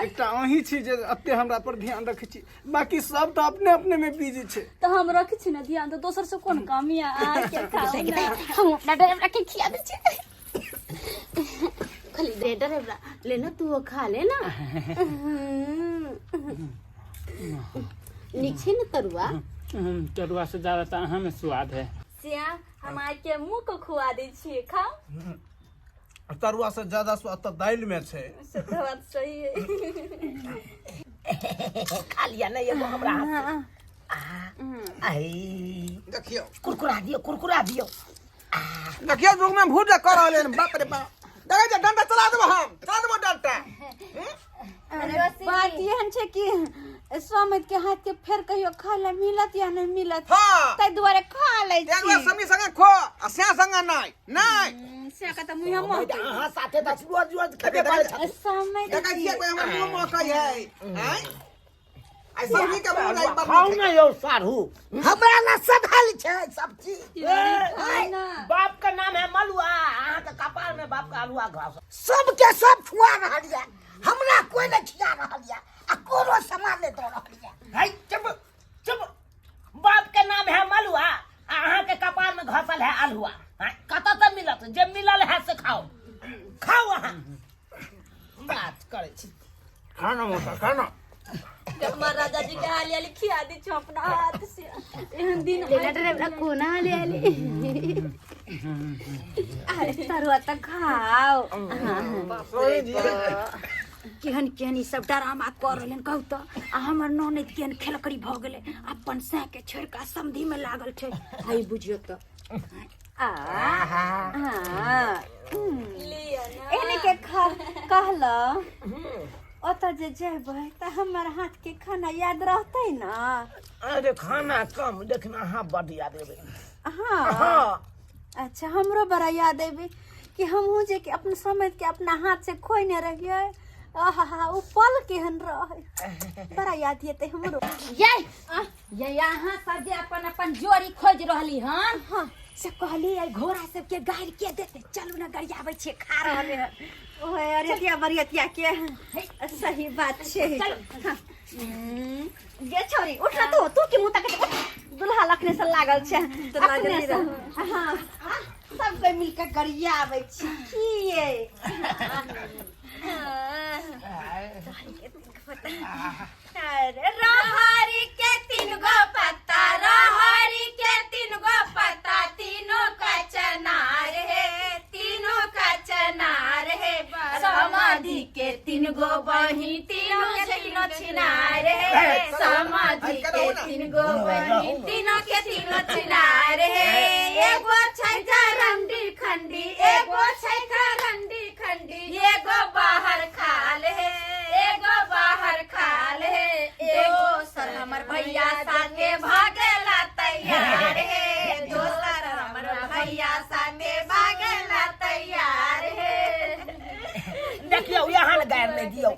एकटा अहीं छी जे एते हमरा पर ध्यान रखै छी बाकी सब तऽ अपने अपने में बिजी छै तऽ हम रखै छी ना ध्यान तऽ दोसर से कोन काम या के खाउ ना हम अपना ड्राइवर के खिया दै छियै खाली दे ड्राइवर ले ना तू वो खा ले ना नीक छै ने तरुआ तरुआ से ज्यादा तऽ अहाँ में स्वाद है सिया हम आइ के मुँह को खुआ दै छियै खाउ तरुआ से ज्यादा स्वाद तऽ दालि में छै से तऽ बात सही है खा लिया ने एगो हमरा हाथ से। आई देखियौ कुरकुरा दियौ कुरकुरा दियौ देखियौ युग में भूत कर रहले हन बाप रे बाप देखै छै डंडा चला देबो हम चला देबो डंडा बात एहन छै कि स्वामित के हाथ के फेर कहियो खाय ला मिलत या नहीं मिलत हाँ। ताहि दुआरे खा लै तें छी दुआरे समी संगे खो आ स्या संगे नहि नहि से का तऽ मुँह मैदा अहाँ साथे तऽ रोज रोज खेबे करै छथिन समय देखै छियै कोई हमर मुँह महकै है आँय आइ सब्जी के मुँह नहि खाउ बड़ ने यौ साढ़ू हमरा ला सधल छै सब चीज बाप का नाम है मलुआ अहाँ के कपार में बाप का अलुआ घास सबके सब खुआ रहल यऽ हमरा कोई नहीं खिया रहल यऽ आ कोनो सामान नहीं दऽ रहल यऽ है चुप चुप बाप के नाम है मलुआ आ अहाँ के कपार में घसल है अलुआ हाँ, कतऽ से मिलत जे मिलल है से खाओ खाओ अहाँ बात करै छी खाना मौसा खाना हमर राजा जी के हाली हाली खिया दी छो अपना हाथ से एहन दिन लेला ड्राइवर कोना ले आले अरे तरुआ तऽ खाओ केहन केहन ई सब डरामा कर रहलन कहू तऽ आ हमर ननैद केहन खेलकड़ी भऽ गेलै अपन सैं के छोड़ि कऽ समधि में लागल छै आइ बुझियौ तऽ आ हाँ एहने के खा कहल ओतऽ जे जेबै तऽ हमर हाथ के खाना याद रहतै ना अरे खाना कम लेकिन अहाँ बड याद एबै हाँ हाँ अच्छा हमरो बड़ा याद अबे कि हमहूँ जे कि अपना समझ के अपना हाथ से खोइने रहियै आहा हा ओ पल केहन रहै बड़ा याद एतै हमरो ये ये अहाँ सब जे अपन अपन जोड़ी खोज रहली हन हाँ से कहली आई घोड़ा सबके गारि के देते चलू ना गरियाबै छियै खा रहले हन ओए अरियतिया बरियतिया के सही बात छै हाँ। गे छौरी उठ ना तू तू की मुँह तक दुल्हा लखने से लागल छै अपने से हाँ सब कोई मिलके गरियाबै छी की ये अरे रहरी के तीन गो पत्ता रहरी के तीन गो पत्ता तीनों का चनार है तीनों का चनार है समाधि के तीन गो बही तीनों के तीनों छिनार है समाधि के तीन गो बही तीनों के तीनों छिनार है एगो छै रंडी खंडी एगो छै रंडी खंडी एगो बाहर खाल है एगो बाहर खाल है दोसर हमर भैया साथे भागेला तैयार है दोसर हमर भैया साथे भागेला तैयार है देखियौ यहाँ ने गारि नहि दियौ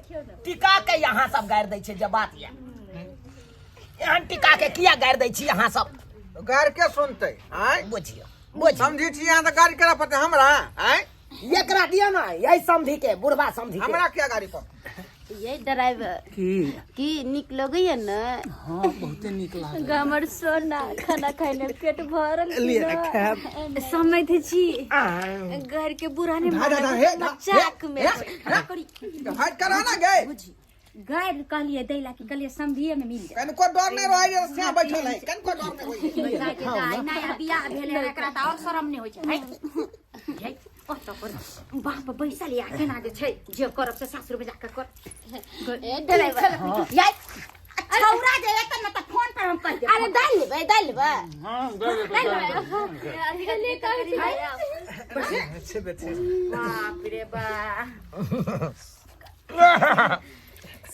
टिका के यहाँ सब गारि दै छै जे बात यऽ एहन टिका के किया गारि दै छी अहाँ सब गारि के सुनतै आँय बुझियौ बुझियौ समझी छी अहाँ तऽ गारि करऽ पड़तै हमरा आँय एकरा दिअ ने यही समधी के बुढ़बा समधी के हमरा किया गाड़ी पर ये ड्राइवर की की नीक लगैया ने? हाँ, बहुते नीक लागल। हमर सोना, खाना खाइले पेट भरल। लिए ना खायब। समय छी घर के बुरा नहीं धा, धा, धा, हे, धा, मजाक में हे, हट करा ना गए। बुझी गारि कहलिए दैला कि कहलिए समधिए में मिल जाए। कनको डर नहीं रहे जे सिया बैठल है, कनको डर नहीं होई। गाय के दाइ नया बियाह भेलै हन, एकरा तऽ और शरम नहि होइ छै। है है, ओतऽ पर बाप बैसल या केना जे छै जे करब से सासुर में जाके कर। ए ड्राइवर याय छौरा जे एतऽ न तऽ फोन पर हम कहि देब। अरे दालि लेबै, दालि लेबै। हाँ, दे दे, दे दे। अच्छे बेटे। बाप रे बा।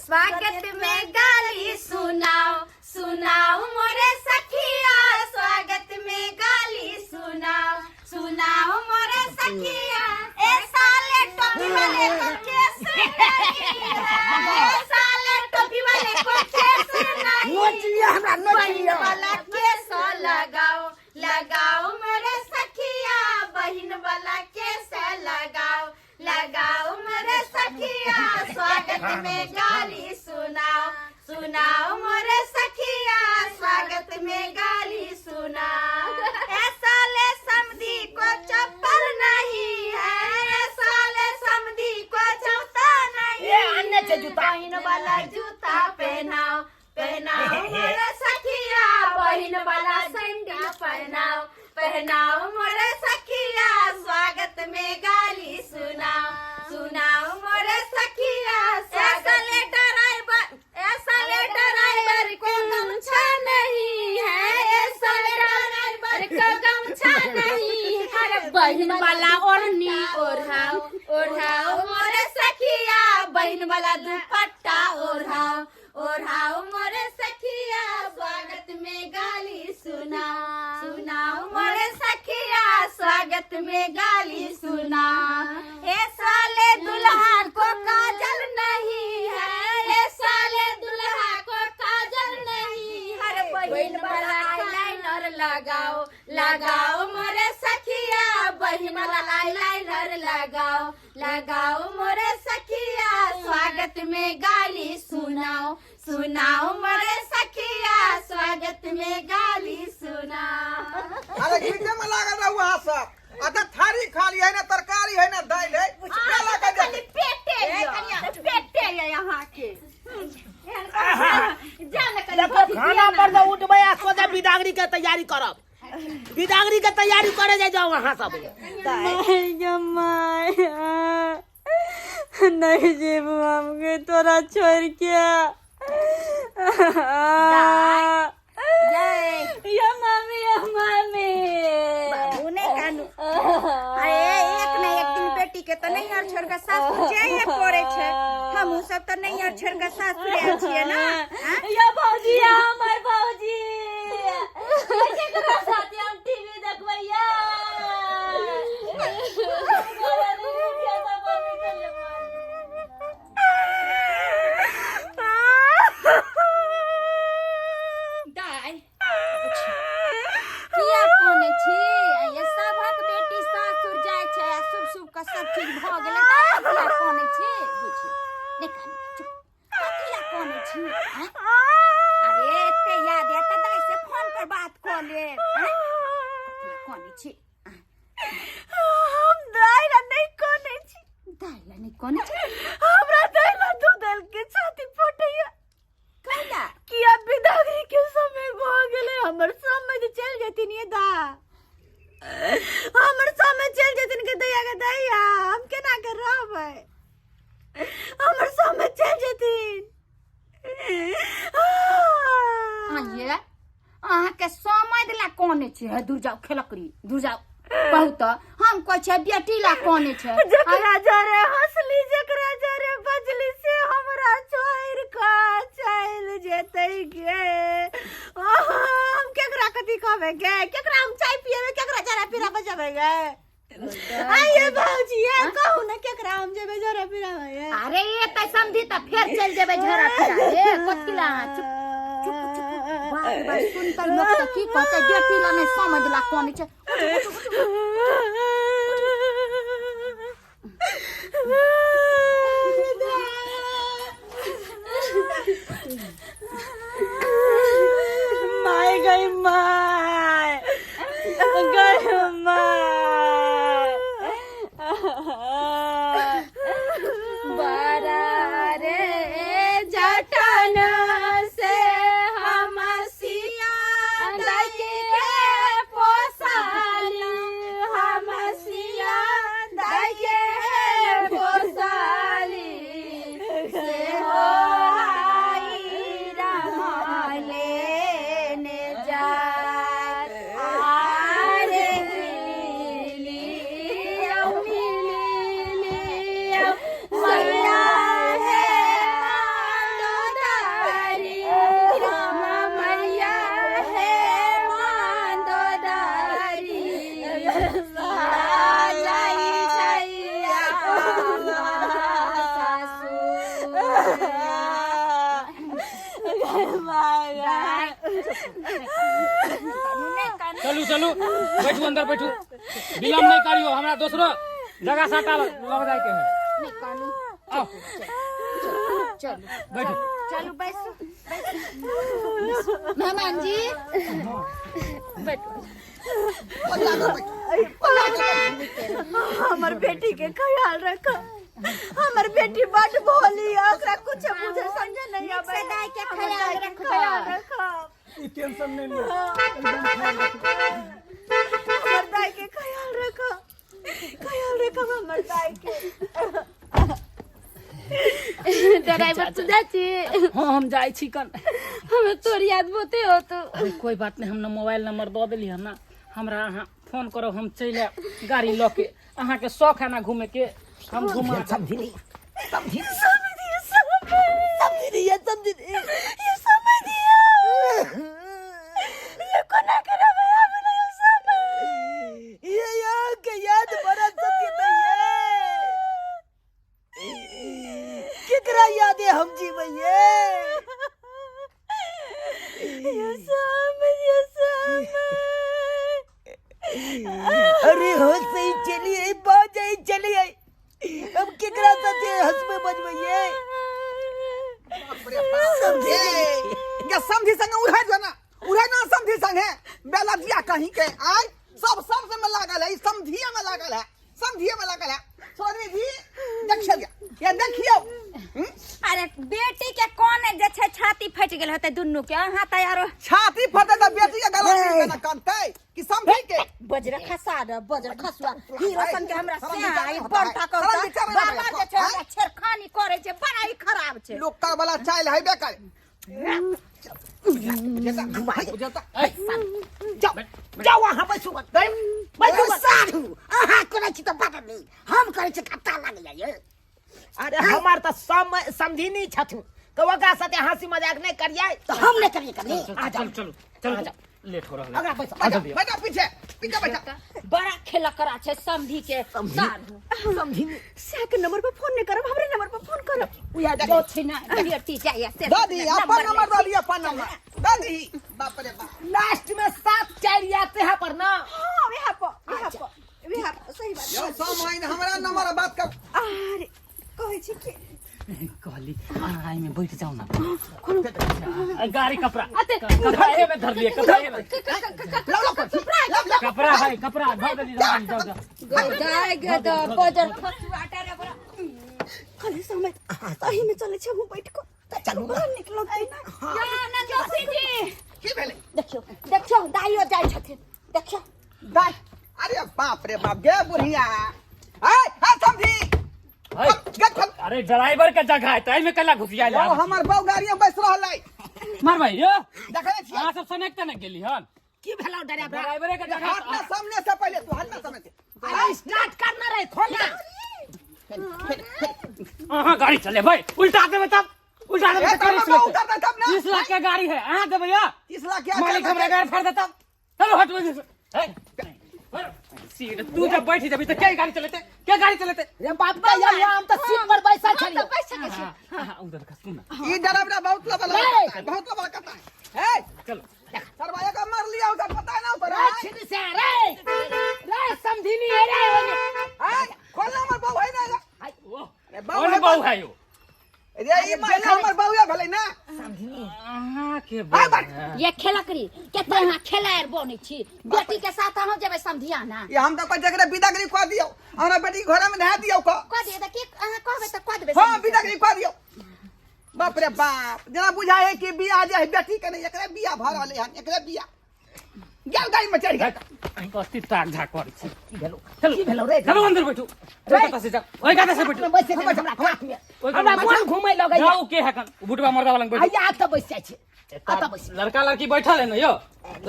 स्वागत में गाली सुनाओ सुनाओ मोरे सखिया, स्वागत में गाली सुनाओ सुनाओ मोरे सखिया। ए साले टोपी वाले को केस नहीं है, ए साले टोपी वाले को केस नहीं, नोच लिअ हमरा, नोच बहिन लिअ। वाला केस लगाओ लगाओ मेरे सखिया, बहिन वाला केस लगाओ लगाओ मेरे सखिया। स्वागत में गाली सुनाओ सुनाओ मोरे सखिया, स्वागत में गाली सुनाओ। ए साले समधी को चप्पल नहीं है, ए साले समधी को जूता नहीं, ए, अन्य छै जूता। बहिन वाला जूता पहनाओ पहनाओ मोरे सखिया, बहिन वाला सैंडल पहनाओ पहनाओ मोरे सखिया। स्वागत में गाली सुनाओ सुनाओ मोरे सखिया। ऐसा ले ड्राइवर, ऐसा ले ड्राइवर को गमछा नहीं है, ऐसा ले ड्राइवर को गमछा नहीं है, अरे बहिन वाला ओढ़नी ओढ़ाओ ओढ़ाओ मोरे सखिया, बहिन वाला दुपट्टा ओढ़ाओ ओढ़ाओ मोरे सखिया। स्वागत में गाली सुनाओ सुनाओ मोरे सखिया, स्वागत में गाली सुनाओ। ए साले दुल्हा को काजल नहीं है, ए साले दुल्हा को काजल नहीं है, बहिन वाला आईलाइनर लगाओ लगाओ मोरे सखिया, बहिन वाला आईलाइनर लगाओ लगाओ मोरे सखिया। स्वागत में गाली सुनाओ सुनाओ मोरे सखिया, स्वागत में गाली सुनाओ। अरे गीते में लागल रहू अहाँ सब। अच्छा थारी खाली है ना, तरकारी है ना, दालि है, केला के खाली पेटे ये, पेटे ये यहाँ के जा न कनी। देखो, खाना पर तो उठबै आ सोझे बिदागरी के तैयारी करब, बिदागरी के तैयारी करे जाय जाओ अहाँ सब। नहीं, नहीं जेबू हमके तोरा छोड़ के। या मामी, या मामी। बाबू नहीं कानू। अरे एक न एक दिन बेटी के तो नैहर छोड़ के सासुर जाइए पड़े छै। हमहूँ सब तो नैहर छोड़ के सासुर आयल छियै ना, हाँ? या भौजी, या हमर भौजी, केकरा साथे हम टीवी देखबै? या दाइ, किया कोने छी? ये सभक बेटी सासुर जाइ छै आ शुभ शुभ के सब चीज भऽ गेलै तऽ किया कोने छी? बुझियौ नहि कानू, चुप। कथी ला कोने छी, आँय? अरे एते याद आयत तऽ दाइ से फोन पर बात कऽ लेब, आँय? कथी ला कोने छी? हम दाइ ला नहि कोने छी। दाइ ला नहि कोने छी? हमरा दाइ ला दूध के छाती फटैया। कैला? कि अब बिदागरी के समय भ गेलै, हमर समय जे चलि जेथिन ये दा, हमर समय चलि जेथिन के दैया के दैया, हम केना के रहबै? हमर समय चलि जेथिन। आइए अहाँके समय ला कोने छै? हे दूर जाओ खेलकरी, दूर जाओ। कहू तऽ हम कहै छियै बेटी ला कोने छै? जकरा जरे हंसली, जकरा जरे बजली, से हमरा छोड़ि कऽ चलि जेतै गे। हम केकरा कथी कहबै गे? केकरा हम चाय पिएबै? केकरा जरा पीरा बजेबै गे? आइए भौजी, ये कहू ने, केकरा हम जेबै जरा पीरा गे? अरे ये तऽ समझी तऽ फेर चलि जेबै झोरा फिरा। हे कथी ला? चुप चुप चुप। बाप रे बाप, सुनतै लोक तऽ की कहतै? बेटी ला नहि समझ ला कोने छै। उठ उठ उठ उठ। My गई my गई my. बड़ा रे जटन से हम सिया दाई के पोसाली, हम सिया दाई के पोसाली, से हो आई राम लेने जाय आरे मिली औ मिली मैया है मांदोदारी, हम मैया है मांदोदारी, जाई छैया सासू। चलू चलू, बैठू अंदर बैठू, विलम्ब नहीं करियो, हमरा दोसरो जगह साटा लग जाए के है। आओ बैठू। चलू बैसू मेहमान जी। हमर बेटी के ख्याल रख, हमर बेटी बड भोली है, ओकरा कुछ बुझे समझे नहीं आवे। से दाई के हमर ख्याल दाई के रखब। ख्याल रख, ई टेंशन नहीं लियो। हमर दाई के ख्याल रख, ख्याल रख हमर दाई के। ड्राइवर तू जाइ छी? हाँ, हम जाइ छी कन। हमें तोर याद बहुते होतो। अरे कोई बात नहीं, हम ना मोबाइल नंबर दऽ देली हन ना, हमरा अहाँ फोन करब, हम चलि आयब गाड़ी लऽ के। अहाँके शौक है ना घूमे के, हम घुमा समझी समझी समझी ये समझी ये समझी ये कोना करब आवे ना ये समय। ये यहाँ के याद बड़ा सत्य तो ये केकरा याद है हम जीवैये। ये समय ये समय। अरे हो सही चलिए बाजे चलिए, अब केकरा साथे हंसबे बजबैये। समझी ये समझी संग उड़े जो ना, उड़े ना समझी संग है बेलजिया कहीं के आय सब सब से में लागल है, ई समझिए में लागल है, समझिए में लागल है। चौधरी जी देखियो ये देखियो। अरे बेटी के कोन जे छै छाती फटि गेल होतै दुनू के, अहाँ तऽ आरो छाती फटे त बेटी के गला सीधे ना कानतै कि समझी के बज्र खसा रे बज्र खसुआ हीरो सन के हमरा शरम से विचार आई नहीं बड़ होता है। ठाकर शरम विचार नहीं बाबा होता जे छै है। हमरा छेड़खानी करे छै, बड़ा ही खराब छै। लोका वाला चाइल हैबे करे। बुझता जाओ जाओ वहां बैसू बैसू साधु अहाँ करै छी तऽ बड नीक, हम करै छी खट्टा लागि जाइए। अरे हमार तऽ समझी नहीं छथु तो ओकरा साथे हंसी मजाक नहीं करिए। तऽ हम नहि करियै कभी। आ जाओ। चलू चलू चलू, लेट हो रहल है। अगला बैसो। आ जल्दी। बैठा पीछे पीछे बैठा। बड़ा खेलकरा छै समधी के साधु। समझी से के नंबर पर फोन नहीं करब, हमरे नंबर पर फोन करब। उया जो छै ना बेटी जाइए से दादी अपन नंबर दादी अपन नंबर दादी। बाप रे बाप। लास्ट में 7 4 आते हैं पर ना। हाँ यहाँ पर यहाँ पर यहाँ पर सही बात। यो सामान हमरा नंबर बात कर। अरे कहै छी कि कहली अहाँ एहिमे बैठ जाउ ना। गाड़ी कपड़ा कपड़ा एमे धर लिए, कपड़ा एमे। लाओ लाओ लाओ लाओ। कपड़ा है, कपड़ा धर देली, जाउ जाउ जाउ। गाय गे तऽ बजर खसुआ रे बड़ा। कहली समय सही में चलै छी हम बैठ कऽ चलू बड़ा नीक लगतै ना। या नंदोसी जी की भेलै? देखियौ देखियौ दाइयो जाइ छथिन, देखियौ दाइ। अरे बाप रे बाप गे बुढ़िया। ए ए समझी है। अरे ड्राइवर के जगह है, ताहि में कला घुसिया यो हमर बौ गाड़ी में बैस रहल है। मार भाई यो देखै छियै। अहाँ सब सनेक त नहीं गेली हन। की भेलौ ड्राइवर? ड्राइवरे के जगह हाथ में सामने से पहले तू हाथ में सामने से। अरे स्टार्ट करना रे, खोल ना। अहाँ गाड़ी चले भाई, उल्टा देबै तब, उल्टा देबै ए, तऽ गाड़ी तब चलेतै। उतर दे तब ना। 30 लाख के गाड़ी है, अहाँ देबै या? 30 लाख के मालिक हमरा गाड़ी फाड़ देता। चलो हट वजह से। हे, सीट तू जब बैठ जबी तो क्या गाड़ी चलेते, क्या गाड़ी चलेते? रे बाप का यार, हम तो सीट पर बैसा छलियो। बैठ सकै छी। हाँ हाँ, उधर का सुन ना। ई ड्राइवर बहुत लबल करता है, बहुत लबल करता है। हे चलो सरवाया का मार लिया उधर पता है ना उधर। रे छिन से रे रे समझिनी है रे ओने। ए खोल ना हमर बहू है ना। वो अरे बहू कौन है बहू है यो? रे ई महिला हमर बहू है भेलै ना। समझिनी के हाय बात ये खेलकरी केते अहाँ खेलाएर बनै छी बेटी के साथ अहाँ जेबै समधियाना ये हम तऽ कहै छियै एकरा विदागरी कऽ दियौ हमरा बेटी के घरे में नहा दियौ कऽ कह दिए तऽ की अहाँ कहबै तऽ कह देबै हाँ समधिया। विदागरी कऽ दियौ बाप रे बाप जेना बुझाय है कि बियाह जे है बेटी के नहीं एकरे बियाह भऽ रहलै हन एकरे बियाह गेल गाड़ी में चढ़ि गेल कथी ताक झाक करै छी की भेलो चलू की भेलो रे चलू अंदर बैठू ओहि कात से जाउ ओहि कात से बैठू में बैसे दे हमरा कात में ओहि हमरा कात मन घुमै लगैया जाउ के हकन बुटवा मर्दा वाला बैठू आइया तऽ बैस जाइ छी अतऽ बैस लड़का लड़की बैठल है ना यो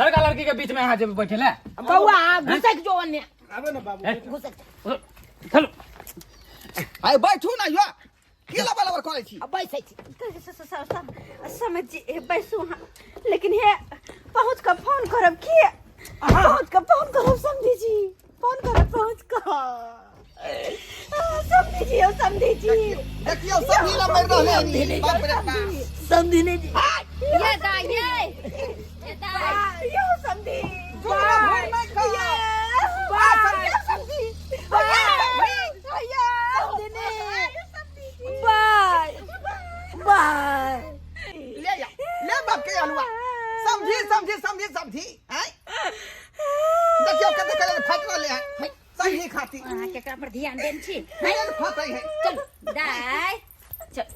लड़का लड़की के बीच में अहाँ जेबै बैठे ले बौआ घुसक जो अन्य आबे ना बाबू घुसक जो। चलू आइ बैठू ना यो की लबा लबर करै छी आ बैसै छी समझ बैसू अहाँ लेकिन हे पहुँच कऽ फोन करब की पहुँच कऽ फोन करब समझी जी फोन करब पहुँच कऽ समझी जी यौ समझी जी देखियौ सब ही मरि रहलै हन बाप रे बाप समधिनी जी ये दाई ये ये दाई यौ समझी झुमरा भोर नहि खाउ। बाय समझी बाय बाय ले या ले बाप के अलुआ समझी समझी समझी समझी आय देखियौ कते कते फाटि रहलै हन समझी खाती अहाँ केकरा पर ध्यान देन छी फटै है चलू दाई चल